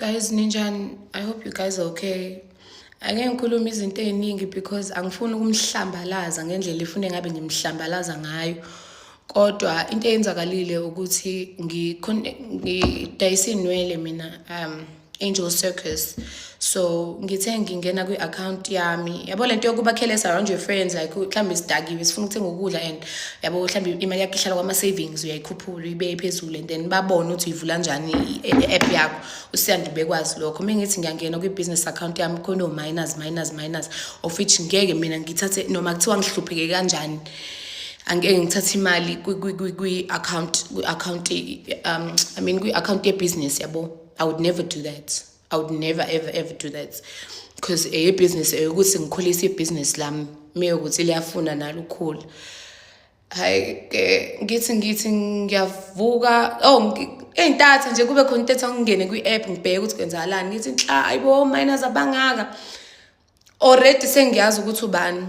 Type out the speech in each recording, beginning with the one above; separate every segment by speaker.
Speaker 1: Guys, ninjani? I hope you guys are okay. Ake ngikhulume izinto ey'ningi because angifuni ukumhlambalaza ngendlela efune ngabe ngimhlambalaza ngayo. Kodwa into eyenzakalile ukuthi ngidayisa iy'nwele mina, Angel Circus. So ngithe ngingena kwi-account yami. Yabo, lento yokuba careless around your friends, like mhlawumbe sidakiwe, sifuna ukuthenga ukudla and yabo, mhlawumbe imali yakho ihlala kwama-savings, uyayikhuphula, uyibeke phezulu and then babone ukuthi uyivula kanjani i-app yakho. Usiyanda bekwazi lokho. Uma ngithi ngiyangena kwi-business account yami, khona o-minus, minus, minus, of which ngeke mina ngithathe noma kuthiwa ngihlupheke kanjani. Angeke ngithathe imali kwi-account, I mean, kwi-account ye-business, yabo. I would never do that. I would never ever ever do that because eyebhizinisi, eyokuthi ngikhulise ibhizinisi lami, meyokuthi liyafuna nalo ukukhula. Hayi ke, ngithi ngiyavuka, oh, ey'ntatha nje kube khona into ethi angingene kwi-app, ngibheke ukuthi kwenzakalani. Ngithi nhla, ayibo, minus abangaka already. Sengiyazi ukuthi ubani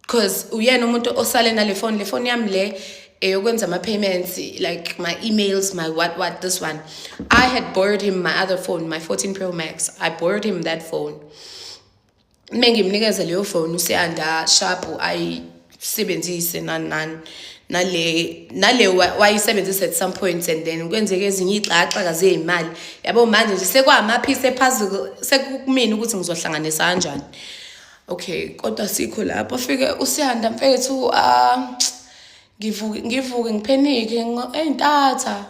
Speaker 1: because uyena umuntu osale nale phone, le phone yami le eyokwenza ama-payments, like my emails, my what what. This one, I had borrowed him my other phone, my 14 Pro Max. I borrowed him that phone. Mengimnikeza leyo phone uSiyanda, sharp, ayisebenzise, nani nani, nale nale wayisebenzisa at some point and then kwenzeke ezinye iy'xakaxaka zey'mali, yabo. Manje nje sekwama-piece e-puzzle, sekukumina ukuthi ngizohlanganisa kanjani. Okay, kodwa sikho lapho. Fike uSiyanda mfethu, ah, ngivuke ngiphenike ey'ntatha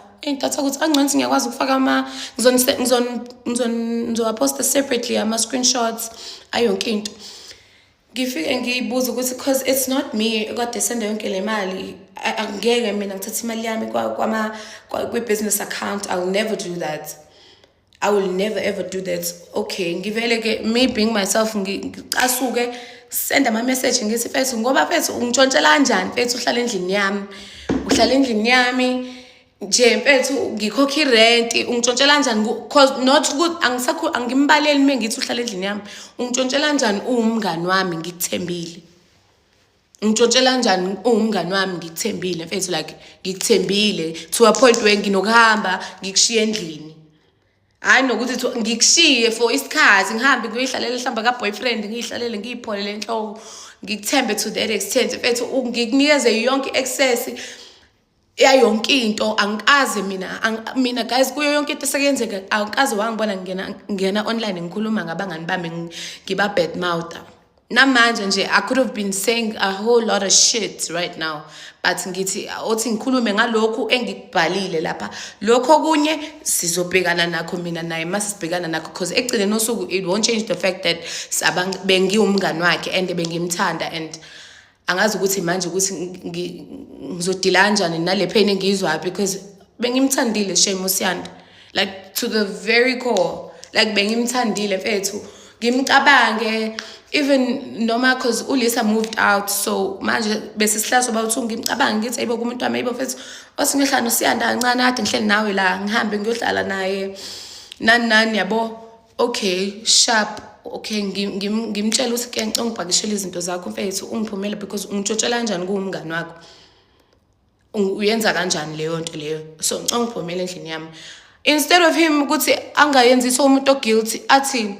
Speaker 1: ukuthi angcono ngiyakwazi ukufaka ama ngizowaphosta separately ama-screenshots ayonke into. Ngifike ngiyibuza ukuthi 'cause it's not me kade senda yonke le mali. Angeke mina ngithathe imali yami kwi-business account. I'll never do that. I will never ever do that. Okay, ngivele ke, me being myself, ngicasuke, send ama message, ngithi, "Mfethu, ngoba mfethu ungitshontshela kanjani mfethu? Uhlala endlini yami, uhlala endlini yami nje mfethu, ngikhokha irenti, ungitshontshela kanjani?" 'Cause not ukuthi angisakho, angimbaleli uma ngithi uhlala endlini yami. Ungitshontshela kanjani uwumngani wami, ngikuthembile? Ngitshontshela kanjani uwumngani wami, ngikuthembile mfethu? Like, ngikuthembile to a point where nginokuhamba ngikushiye endlini, hhayi nokuthi ngikushiye for isikhathi, ngihambe ngiyoyihlalela mhlawumbe ka-boyfriend, ngiyihlalele, ngiyipholele enhloko. Ngikuthembe to that extent mfethu, ngikunikeze yonke i-access yayonke into. Angikaze mina, mina guys, kuyo yonke into esekuyenzeka, angikaze wangibona ngena online ngikhuluma ngabangani bami, ngiba bad mouther. Namanje nje I could have been saying a whole lot of shit right now, but ngithi othi ngikhulume ngalokhu engikubhalile lapha. Lokho okunye sizobhekana nakho mina naye mase sibhekana nakho, because ekugcineni osuku it won't change the fact that bengiwumngani wakhe and bengimthanda, and angazi ukuthi manje ukuthi ngizodila kanjani nale pain engiyizwayo, because bengimthandile shame uSiyanda, like to the very core. Like, bengimthandile mfethu, ngimcabange even noma 'cause uLisa moved out, so manje bese sihlala soba uthi ngimcabange, ngithi, "Ayibo, kumuntu wami, ayibo mfethu, othi ngiyohlala noSiyanda kancane, kade ngihleli nawe la, ngihambe ngiyohlala naye," nani nani, yabo. Okay, sharp. Okay, ngimtshela ukuthi ke ngicela ungipakishele izinto zakho mfethu, ungiphumele, because ungitshotshela kanjani kuwumngani wakho? Uyenza kanjani leyo nto leyo? So ngicela ungiphumele endlini yami. Instead of him ukuthi angayenzisi umuntu o-guilty, athi,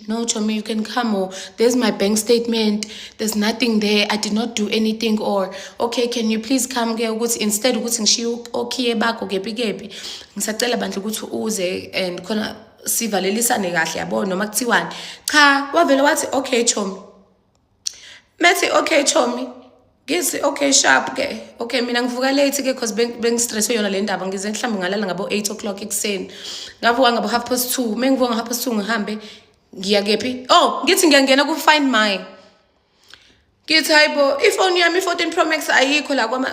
Speaker 1: "No, Chomi, you can come," or, "There's my bank statement. There's nothing there. I did not do anything." Or, "Okay, can you please come ke," ukuthi instead ukuthi ngishiye okhiye bakho kephi kephi, "Ngisacela bandla ukuthi uze and khona sivalelisane kahle," yabo, noma kuthiwani. Cha, wavele wathi, "Okay, Chomi." Methi, "Okay, Chomi," ngithi, "Okay, sharp ke." Okay, mina ngivuka late ke 'cause bengistresswe yona le ndaba. Ngize mhlawumbe ngalala ngabo 8 o'clock ekuseni, ngavuka ngabo 2:30. Mengivuka ngo 2:30, ngihambe ngiya kephi? Oh, ngithi ngiyangena ku Find My, ngithi, "Hayibo, ifoni yami i-14 Pro Max ayikho la kwama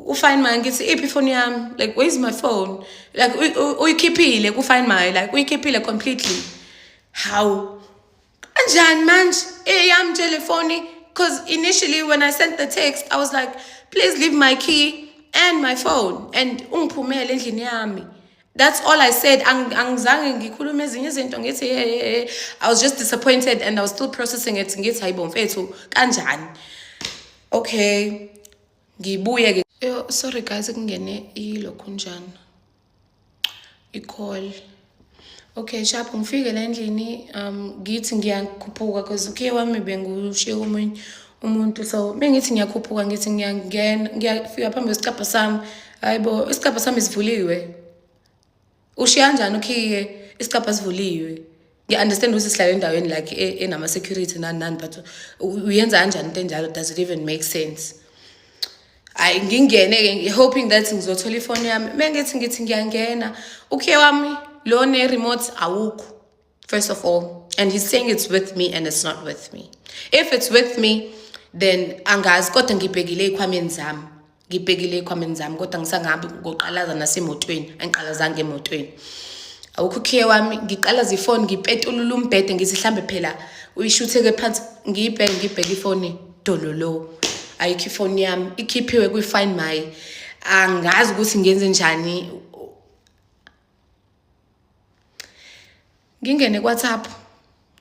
Speaker 1: ku-Find My." Ngithi, "Iphi ifoni yami? Like, where is my phone? Like, uyikhiphile ku-Find My, like uyikhiphile completely. How, kanjani manje eyami nje le phone?" Because initially when I sent the text, I was like, "Please leave my key and my phone and ungiphumele endlini yami." That's all I said. Angizange ngikhulume ezinye izinto, ngithi hey, hey, hey. I was just disappointed and I was still processing it. Ngithi, "Hayibo mfethu, kanjani?" Okay, ngibuye ke. Yo, sorry guys, kungene ilokhunjana, i-call. Okay, sharp, ngifike la endlini, ngithi ngiyakhuphuka because ukhiye wami bengiwushiye komunye umuntu. So mengithi ngiyakhuphuka, ngithi ngiyangena, ngiyafika phambi kwesicabha sami. Hayibo, isicabha sami sivuliwe. Ushiya kanjani ukhiye isicabha sivuliwe? Ngiya-understand ukuthi sihlala endaweni like enama-security nani nani, but uyenza kanjani into enjalo? Does it even make sense? Hayi, ngingene-ke hoping that ngizothola ifoni yami. Mengithi ngithi ngiyangena, ukhiye wami lo ne-remote awukho, first of all, and he's saying it's with me and it's not with me. If it's with me, then angazi, kodwa ngibhekile ey'khwameni zami, ngibhekile ey'khwameni zami, kodwa ngisangahambi ngoqalaza nasemotweni, angiqalazanga emotweni. Awukho ukhiye wami. Ngiqalaza ifoni, ngipetulula umbhede, ngithi hlambe phela uyishutheke phansi. Ngiyibheke, ngibheke ifoni, dololo, ayikho ifoni yami, ikhiphiwe kwi-Find My. Angazi ukuthi ngenze njani. Ngingene ku-WhatsApp,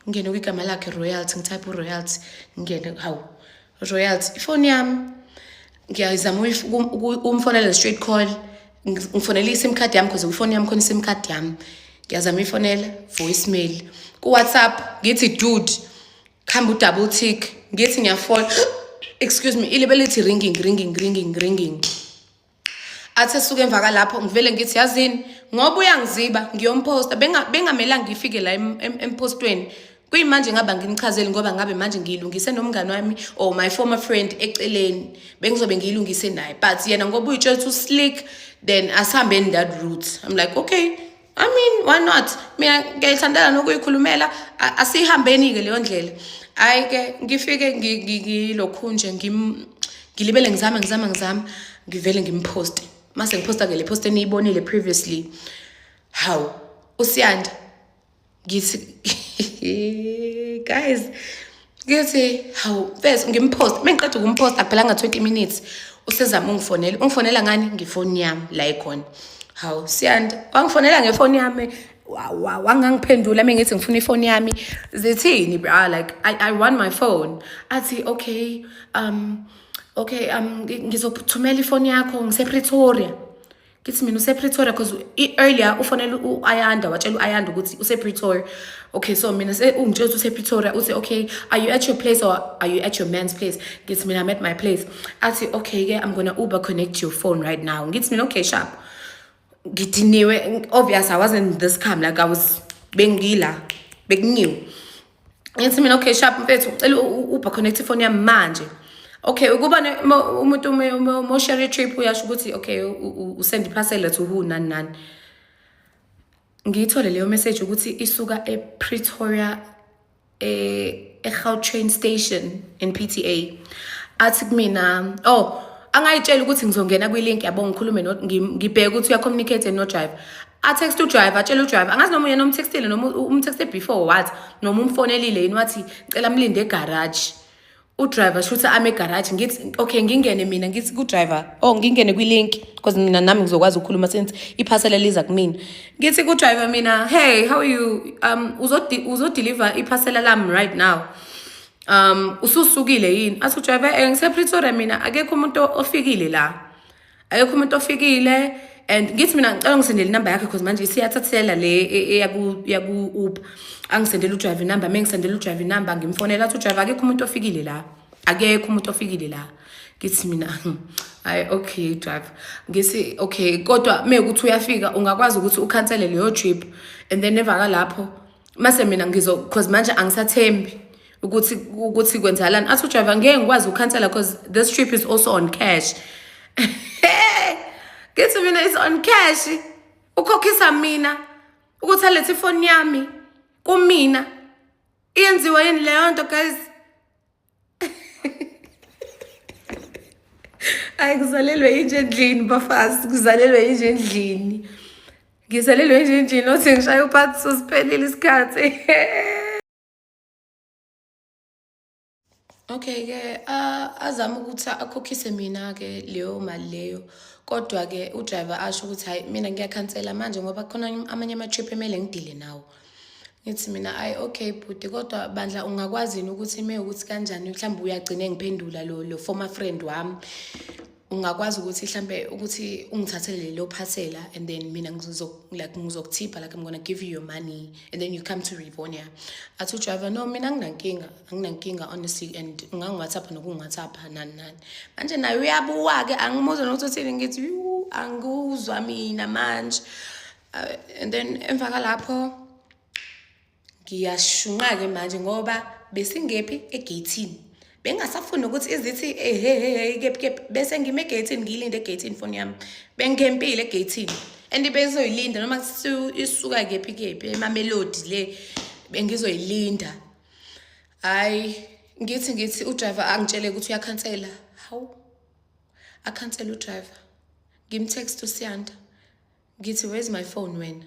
Speaker 1: ngingene kwigama lakhe Royalty, ngi-type u-Royalty, ngingene, hawu, Royalty, ifoni yami. Ngiyazama ukumfonela straight call, ngifonela i-SIM card yami because ifoni yami khona i-SIM card yami. Ngiyazama ifonela, voicemail. Ku-WhatsApp ngithi dude, khamba u-double tick. Ngithi ngiyafona, excuse me, ilibe lithi ringing, ringing, ringing, ringing. Athi esuke emva kalapho, ngivele ngithi yazini, ngoba uyangiziba, ngiyomposta. Bengamelanga ngifike la empostweni kuyimanje, ngaba nginichazeli, ngoba ngabe manje ngiyilungise nomngani wami or my former friend eceleni, bengizobe ngiyilungise naye. But yena ngoba uyitshela ukuthi uslick, then asihambeni that route. I'm like, okay, I mean, why not? Mina ngiyayithandela nokuyikhulumela, asihambeni-ke leyo ndlela. Hhayi-ke, ngifike ngilokhu nje ngilibele ngizama, ngizama, ngizama, ngivele ngimposte. Mase ngiphosta-ke le post eniyibonile previously. Hawu, uSiyanda, ngithi guys, ngithi hawu, first ngimpost, mengiqeda ukumposta akuphelanga 20 minutes usezama ungifonela. Ungifonela ngani? Ngefoni yami la ikhona. Hawu, Siyanda, wangifonela ngefoni yami, wangangiphendula. Mengithi ngifuna ifoni yami, zithini bra, like I want my phone. Athi okay, okay, ngizokuthumela ifoni yakho, ngisePretoria. Ngithi mina usePretoria because earlier ufonela u-Ayanda, watshela u-Ayanda ukuthi usePretoria. Okay, so mina ungitshela ukuthi usePretoria. Uthi okay, are you at your place or are you at your man's place? Ngithi mina I'm at my place. Athi okay ke, I'm gonna Uber connect your phone right now. Ngithi mina okay, sharp. Ngidiniwe, obvious, I wasn't this calm, like I was bengila bekunyiwe. Ngithi mina okay, sharp mfethu, ucela Uber connect ifoni yami manje. Okay, ukuba umuntu mo share trip uyasho ukuthi okay, usend iparcel to who, nani nani. Ngiyithole leyo message ukuthi isuka ePretoria, e-Gautrain station in PTA. Athi kumina, oh, angayitshela ukuthi ngizongena kwi-link yabo, ngikhulume, ngibheke ukuthi uyacommunicate no driver. A-text udriver, atshela udriver, angazi noma uyena umtextile noma umtexte before what, noma umfonelile yini, wathi cela mlinde egarage. Udriver shuthi ame egarage. Ngithi okay, ngingene mina, ngithi ku-driver, oh, ngingene kwi-link because mina nami ngizokwazi ukukhuluma since iphasela liza kumina. Ngithi ku-driver mina, hey, how are you, uzodeliver iphasela lami right now, ususukile yini? Athi udriver, ngisePretoria mina, akekho umuntu ofikile la, akekho umuntu ofikile. And ngithi mina ngicela ngisendele inamba yakhe because manje isiyathathela le yaku Uber. Angisendele udriver inamba. Mengisendele udriver inamba, ngimfonela, athi udriver akekho umuntu ofikile la, akekho umuntu ofikile la. Ngithi mina hayi, okay driver, ngithi okay, kodwa mekuthi uyafika ungakwazi ukuthi ukhansele leyo trip and then evaka lapho mase mina ngizo, because manje angisathembi ukuthi kwenzakalani. Athi udriver ngeke ngikwazi ukukhansela because this trip is also on cash. Ngithi mina is on cash, ukhokhisa mina ukuthi alethe ifoni yami kumina? Iyenziwa yini leyo nto, guys? Hayi, kuzalelwe inje endlini, bafazi, kuzalelwe inje endlini, ngizalelwe inje endlini. Othi ngishaye uphathi, sosiphelile isikhathi. Okay ke, azama ukuthi akhokhise mina ke leyo mali leyo, kodwa ke udriver asho ukuthi hayi, mina ngiyakhansela manje ngoba khona amanye ama-trip emele ngidile nawo. Ngithi mina ayi, okay bhuti, kodwa bandla ungakwazi yini ukuthi ime ukuthi kanjani mhlawumbe uyagcina engiphendula lo former friend wami. Ungakwazi ukuthi mhlambe ukuthi ungithathele lelo phasela and then mina ngizo like ngizokuthipha, like I'm gonna give you your money and then you come to Rivonia. Athi udriver, no, mina anginankinga, anginankinga honestly, and ungangi-WhatsApp nokungi-WhatsApp, nani nani. Manje naye uyabuwa-ke, angimuzwa nokuthi uthini. Ngithi yu, angikuzwa mina manje. And then emva kalapho ngiyashunqa-ke manje ngoba besingephi egeyithini, bengasafuni ukuthi izithi ehehehe kephi kephi. Bese ngime egeyithini, ngiyilinde egeyithini ifoni yami, bengempile egeyithini and bengizoyilinda noma isuka kephi kephi eMamelodi le, bengizoyilinda. Hhayi, ngithi udriver angitshele ukuthi uyakhansela. Hawu, akhansela udriver. Ngimtext uSiyanda, ngithi, "Where's my phone wena?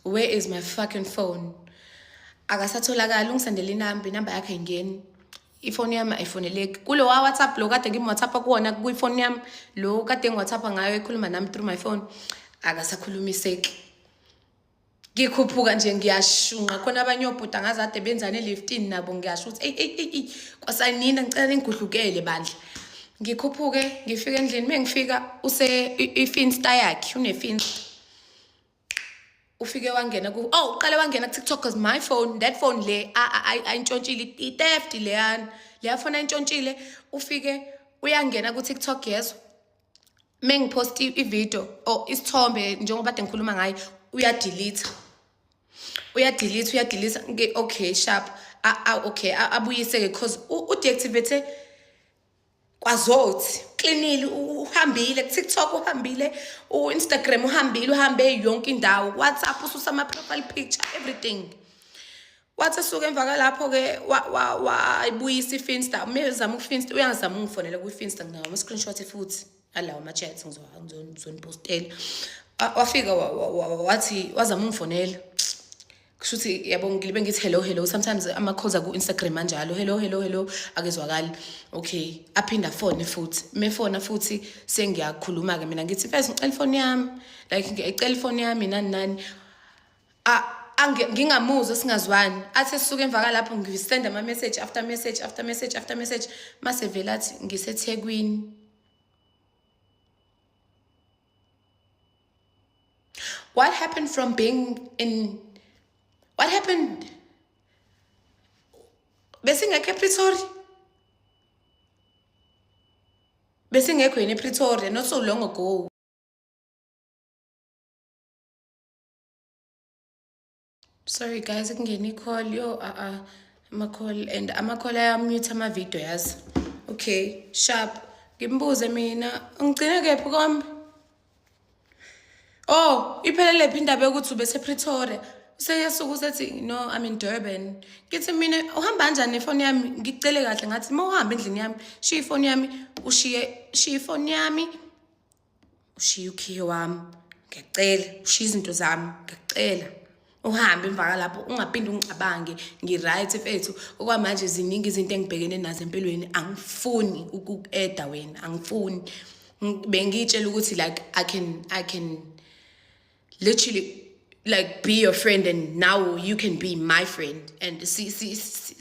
Speaker 1: Where is my fucking phone?" Akasatholakali. Ungisendele inamba, inamba yakhe ayingeni, ifoni yami ayifoneleki kulo wa WhatsApp lo kade ngim-WhatsApp kuwona kwifoni yami, lo kade ngi-WhatsApp ngayo ekhuluma nami through my phone, akasakhulumiseki. Ngikhuphuka nje, ngiyashunqa khona abanye obhuda ngazade benzani eliftini nabo. Ngiyasho ukuthi eyi eyi eyi, kwasanina, ngicela ningigudlukele bandla. Ngikhuphuke, ngifike endlini. Uma ngifika use ifinsta yakhe, unefinsta, ufike wangena ku, oh, uqale wangena ku-TikTok, cause my phone, that phone le ayintshontshile, i-theft leyana, leya phone ayintshontshile. Ufike uyangena ku-TikTok, yezwa mengiphost ivideo or isithombe njengoba kade ngikhuluma ngayo, uyadelete, uyadelete, uyadelete. Okay, sharp. Okay, abuyise-ke cause u-deactivate kwazothi klinile. Uhambile ku-TikTok, uhambile u-Instagram, uhambile, uhambe yonke indawo, WhatsApp, ususa ama-profile picture, everything. Wathi esuka emva kwalapho-ke wayibuyisa ifinsta. Uma ezama ukufinsta, uyangizama ungifonela kwifinsta, nginawo ama-screenshot futhi alawo ama-chats, ngizonipostela. Wafika wathi wazama ungifonela, kusho ukuthi yabo ngilibe ngithi hello, hello. Sometimes ama-calls aku-Instagram anjalo, hello, hello, hello, akezwakali. Okay, aphinde afone futhi. Mefona futhi sengiyakhuluma-ke mina, ngithi first ngicela ifoni yami, like ngicela ifoni yami, nani nani. Ngingamuzwa, singazwani. Athi esisuka emva kalapho, ngisenda ama-message after message after message after message, mase vele athi ngiseThekwini. What happened from being in, what happened? Besingekho ePretoria, besingekho yini ePretoria not so long ago? Sorry guys, kungena i-call. Yo, a ama-call and ama-call ayamute ama-video, yazi. Okay, sharp. Ngimbuze mina, ngigcine kephi kombe? Oh, iphelele phi indaba yokuthi ubesePretoria? Useyasuka usethi, no, I'm in Durban. Ngithi mina, uhamba kanjani nefoni yami? Ngicele kahle, ngathi uma uhamba endlini yami, shiya ifoni yami, ushiye, shiya ifoni yami, ushiye ukhiye wami, ngiyacela, ushiye izinto zami, ngiyacela, uhambe emva kalapho, ungaphinde ungicabange. Ngi-right mfethu okwamanje, ziningi izinto engibhekene nazo empilweni, angifuni ukuku-eda wena, angifuni. Bengiyitshela ukuthi like I can literally like be your friend and now you can be my friend and si si si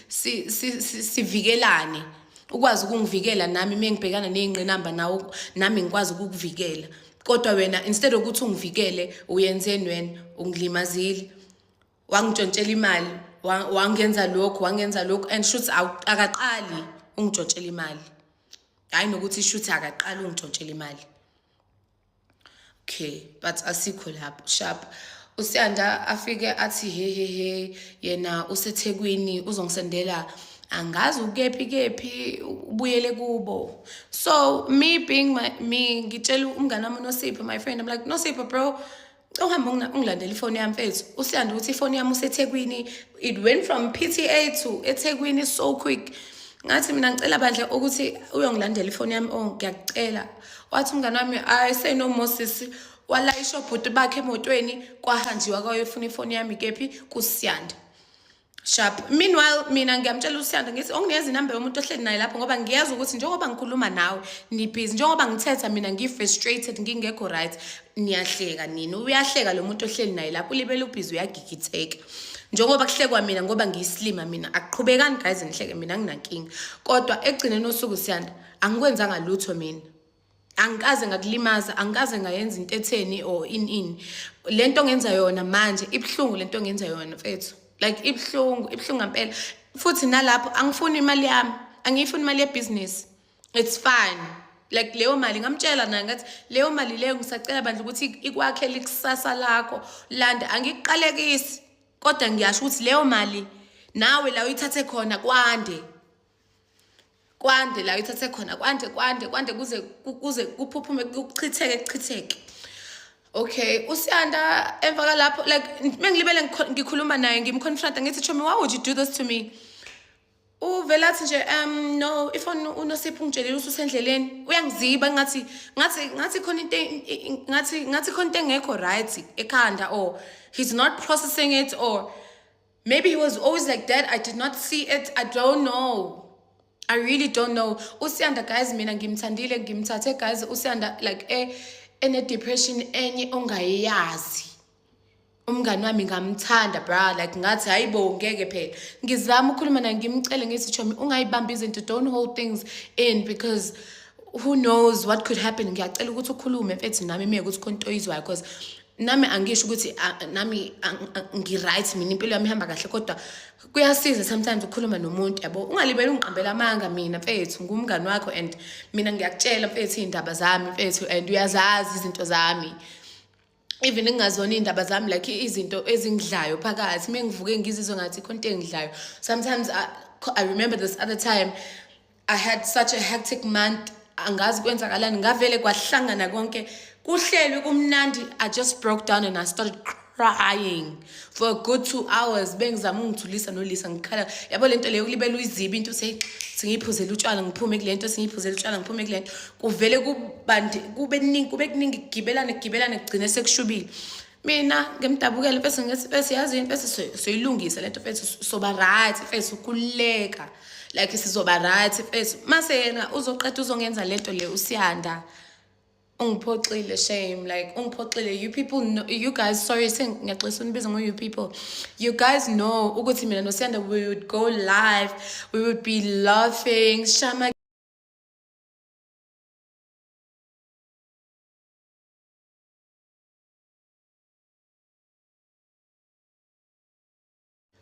Speaker 1: si si sivikelane, ukwazi ukungivikela nami mengibhekana nezingqinamba, nawo nami ngikwazi ukukuvikela. Kodwa wena, instead ukuthi ungivikele, uyenzeni wena? Ungilimazile, wangintshontshela imali, wangenza lokhu, wangenza lokhu. And shuthi akaqali ungintshontshela imali, hayi nokuthi shuthi akaqali ungintshontshela imali. Okay, but asikho lapho. Sharp. Usiyanda afike athi he he he, yena useThekwini, uzongisendela, angazi ukephi kephi, ubuyele kubo. So me being my me, ngitshela umngane wami uNosipho, my friend, I'm like, "Nosipho bro, uhambe ungilandela ifoni yami mfethu. Usiyanda ukuthi ifoni yami useThekwini." It went from PTA to eThekwini so quick. Ngathi mina, ngicela bandla ukuthi uyongilandela ifoni yami. Oh, ngiyakucela. Wathi umngane wami, "I say no more sisi." Walayisha obhuti bakhe emotweni, kwahanjiwa kwayofuna ifoni yami kephi? Kusiyanda. Sharp. Meanwhile mina ngiyamtshela uSiyanda ngithi onginikeza inamba yomuntu ohleli naye lapho ngoba ngiyazi ukuthi njengoba ngikhuluma nawe nibhizi, njengoba ngithetha mina ngi-frustrated ngingekho right, niyahleka nini. Uyahleka lo muntu ohleli naye lapho, ulibele ubhizi uyagigitheka. Njengoba kuhlekwa mina ngoba ngiyisilima mina, akuqhubekani guys nihleke mina anginankinga. Kodwa ekugcineni osuku Siyanda angikwenzanga lutho mina. Angikaze ngakulimaza, angikaze ngayenza into etheni or in in. Lento ongenza yona manje ibuhlungu, lento ongenza yona mfethu. Like ibuhlungu, ibuhlungu ngempela. Futhi nalapho angifuni imali yami, angiyifuni imali yebusiness. It's fine. Like leyo mali ngamtshela naye ngathi leyo mali leyo ngisacela bandla ukuthi ikwakhele ikusasa lakho. Landa angikuqalekisi kodwa ngiyasho ukuthi leyo mali nawe la uyithathe khona kwande. Kwande la uyithathe khona kwande kwande kwande kuze kuze kuphuphume kuchitheke kuchitheke. Okay, uSiyanda emva kalapho like mengilibele ngikhuluma naye ngimconfronta ngithi Chomi, why would you do this to me? Uvela athi nje no ifoni uNosipho ungitshelile ukuthi usendleleni, uyangiziba ngathi ngathi ngathi khona into ngathi ngathi khona into engekho right ekhanda, or he's not processing it, or maybe he was always like that. I did not see it. I don't know. I really don't know. USiyanda guys mina ngimthandile, ngimthathe guys uSiyanda like ene depression enye ongayazi. Umngani wami ngamthanda bra, like ngathi hayibo ngeke phela. Ngizama ukukhuluma naye ngimcele ngithi Chomi ungayibambi izinto, don't hold things in because who knows what could happen. Ngiyacela ukuthi ukhulume mfethu nami meke ukuthi khona into oyizwayo, because nami angisho ukuthi nami ngi-right mina impilo yami ihamba kahle, kodwa kuyasiza sometimes ukukhuluma nomuntu yabo. Ungalibeli ungiqambela amanga mina mfethu, ngumngani wakho and mina ngiyakutshela mfethu iy'ndaba zami mfethu, and uyazazi izinto zami. Even ngingazona iy'ndaba zami like izinto ezingidlayo phakathi, uma ngivuke ngizizwe ngathi khona into engidlayo. Sometimes I remember this other time I had such a hectic month, angazi kwenzakalani, ngavele kwahlangana konke kuhlelwe kumnandi. I just broke down and I started crying for a good 2 hours. Bengizama ungithulisa noLisa ngikhala yabo lento leyo kulibela uyiziba into uthi singiyiphuzela utshwala ngiphume kulento, singiyiphuzela utshwala ngiphume kulento, kuvele kubandi kube kuningi kube kuningi kugibelane kugibelane kugcine sekushubile. Mina ngimdabukele bese ngithi bese yazi into bese soyilungisa lento mfethu, soba right mfethu, ukhululeka like sizoba right mfethu. Mase yena uzoqeda uzongenza lento le uSiyanda ungiphoxile shame, like ungiphoxile. You people know, you guys, sorry sengiyaxolisa unibiza ngo you people. You guys know ukuthi mina noSiyanda we would go live, we would be laughing shama.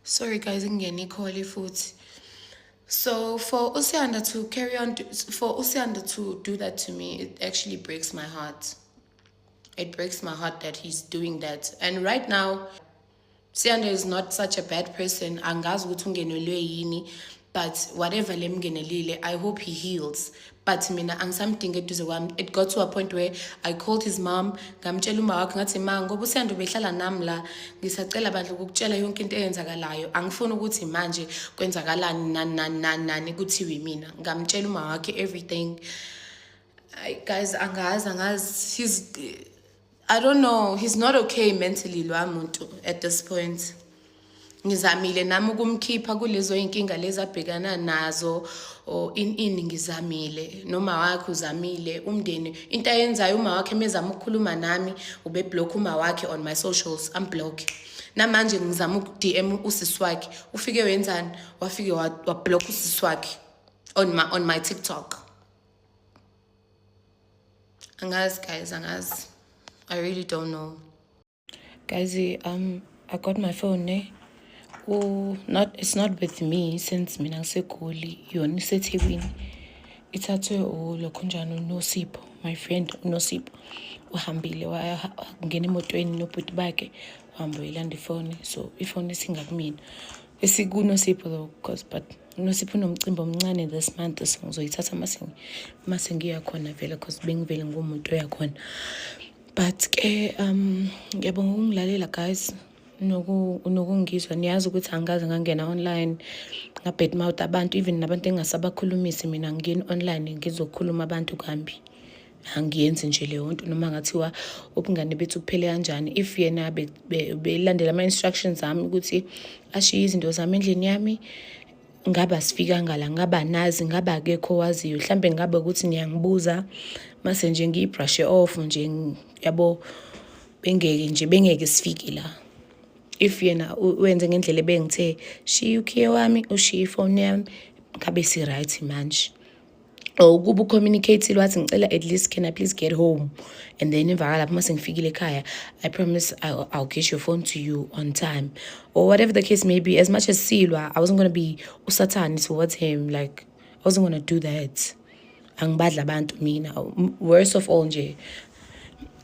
Speaker 1: Sorry guys, ngingene i-call futhi. So for uSiyanda to carry on, for uSiyanda to do that to me, it actually breaks my heart. It breaks my heart that he's doing that. And right now, Siyanda is not such a bad person. Angazi ukuthi ungenelwe yini, but whatever lemngenelile, I hope he heals. But mina angisamdingi eduze kwami. It got to a point where I called his mom, ngamtshela uma wakhe ngathi ma ngoba uSiyanda ubehlala nami la, ngisacela bandla ukukutshela yonke into eyenzakalayo. Angifuni ukuthi manje kwenzakalani nani nani nani nani kuthiwe mina. Ngamtshela uma wakhe everything. I, guys, angazi, he's, I don't know, he's not okay mentally lo muntu at this point. Ngizamile nami ukumkhipha kulezo inkinga lezi abhekana nazo or in in ngizamile, noma wakhe uzamile, umndeni into ayenzayo uma wakhe mezama ukukhuluma nami ube block uma wakhe on my socials, I'm block. Namanje ngizama uku DM usisi wakhe, ufike wenzani, wafike wa block usisi wakhe on my TikTok. Angazi guys, angazi. I really don't know. Guys, I got my phone, ne? Oh, not, it's not with me since mina ngisegoli, yona iseThekwini. Ithathwe ulokhunjani uNosipho, my friend uNosipho. Uhambile wangena emotweni nobhuti bakhe, wahamba uyilanda ifoni. So ifoni isingakumina. EsikuNosipho though, cause but uNosipho unomcimbi omncane this month, so ngizoyithatha mase ngiya khona vele, cause bengivele ngumuntu oya khona. But ke ngiyabonga ukungilalela guys, nokungizwa. Niyazi ukuthi angikaze ngangena online nga-bad mouth abantu, even nabantu engingasabakhulumisi mina ngingeni online ngizokhuluma abantu kambi. Angiyenzi nje leyo nto, noma ngathiwa ubungane bethu kuphele kanjani. If yena belandela ama-instructions ami ukuthi ashiye izinto zami endlini yami, ngabe asifikanga la, ngabe anazi, ngabe akekho owaziyo. Mhlambe ngabe ukuthi niyangibuza mase nje ngiyi-brushe off nje, yabo. Bengeke nje, bengeke sifike la if yena wenze ngendlela ebengithe shiya ukhiye wami, ushiye ifoni yami, ngabe si-right manje. Or ukuba u-communicate-ile wathi, "Ngicela at least, can I please get home, and then emva kalapho uma sengifikile ekhaya, I promise I'll get your phone to you on time," or whatever the case may be. As much as silwa, I wasn't gonna be usathane towards him. Like, I wasn't gonna do that. Angibadla abantu mina. Worst of all nje,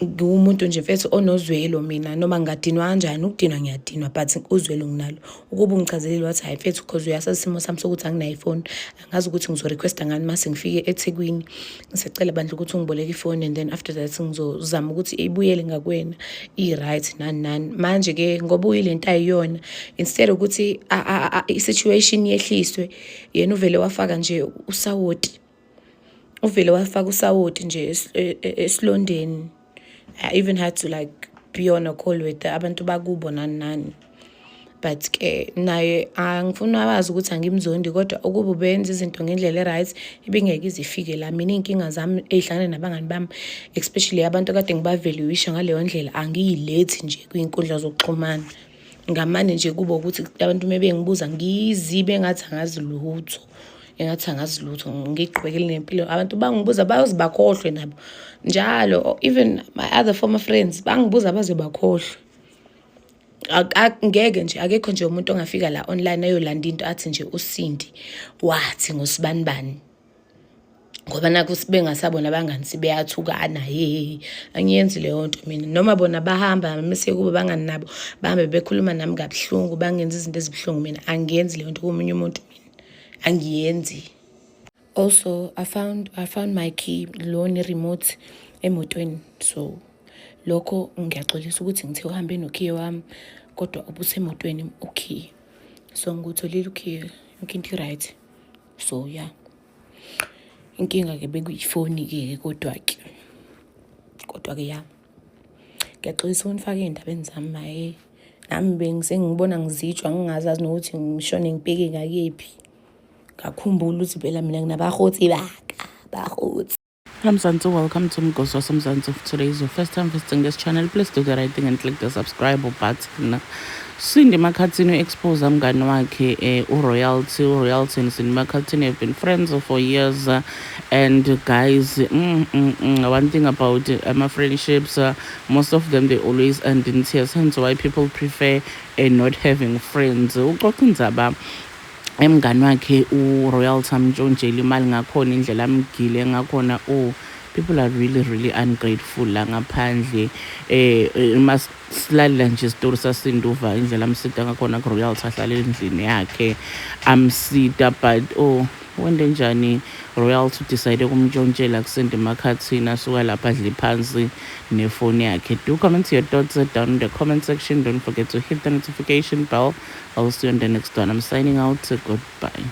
Speaker 1: ngiwumuntu nje mfethu onozwelo mina. Noma ngingadinwa kanjani, ukudinwa ngiyadinwa, but uzwelo nginalo. Ukuba ungichazelile wathi, "Hayi mfethu, 'cause uyasazi isimo sami sokuthi anginayo ifoni, angazi ukuthi ngizo-requesta ngani mase ngifike eThekwini, ngisacela bandla ukuthi ungiboleke ifoni, and then after that ngizozama ukuthi ibuyele ngakuwena i-right," nani nani. Manje-ke ngoba uyile nto ayiyona, instead ukuthi i-situation yehliswe, yena uvele wafaka nje usawoti, uvele wafaka usawoti nje esilondeni. I even had to like be on a call with abantu bakubo, nani nani. But ke naye angifuni abazi ukuthi angimzondi, kodwa ukuba ubenza izinto ngendlela e-right, ibingeke ize ifike la. Mina iy'nkinga zami ey'hlangane nabangani bami, especially abantu akade ngiba-value-isha ngaleyo ndlela, angiyilethi nje kwiy'nkundla zokuxhumana. Ngamane nje kube ukuthi abantu uma bengibuza ngizibe engathi angazi lutho, engathi angazi lutho, ngiqhubekele nempilo. Abantu bangibuza bayoze bakhohlwe nabo njalo. Even my other former friends bangibuza baze bakhohlwe. Ngeke nje, akekho nje umuntu ongafika la online ayolanda into athi nje uSindi wathi ngosibanibani, ngoba nakhu bengasabona abangani, sebeyathukana. He, angiyenzi leyo nto mina. Noma bona bahamba mese kuba bangani nabo, bahambe bekhuluma nami kabuhlungu, bangenza izinto ezibuhlungu, mina angiyenzi leyo nto komunye umuntu, mina angiyenzi. Also, I found my key lo ne-remote emotweni, so lokho ngiyaxolisa ukuthi ngithe uhambe nokhiye wami, kodwa ubusemotweni ukhiye, so ngiwutholile ukhiye, yonke into i-right. So yeah, inkinga-ke bekuyifoni-ke, kodwa-ke ya, ngiyaxolisa ukunifaka ey'ndabeni zami. Maye, nami bengisengibona ngizitshwa, ngingazazi nokuthi ngishone ngibheke ngakephi. Ngakhumbula ukuthi phela mina nginabahotsi baka bahotsi.
Speaker 2: Hello Mzansi, welcome to Mgosi Mzansi. If today is your first time visiting this channel, please do the right thing and click the subscribe button. Cindy Makhathini expose mngani wakhe uRoyalty. uRoyalty and Cindy Makhathini have been friends for years, and guys, one thing about my friendships, most of them, they always end in tears, hence why people prefer not having friends. Uxoxa indzaba emngani wakhe uRoyalty amntshontshela imali ngakhona, indlela amgile ngakhona. Oh, people are really really ungrateful la ngaphandle. Masilalela nje isitori sasinduva, indlela amsita ngakhona ku-Royalty, ahlale endlini yakhe amsita, but oh, wente njani Royalty decide ukumntshontshela kuSindi Makhathini, asuka lapha adle phansi nefoni yakhe. Do comment your thoughts down in the comment section. Don't forget to hit the notification bell. I'll see you on the next one. I'm signing out. Goodbye.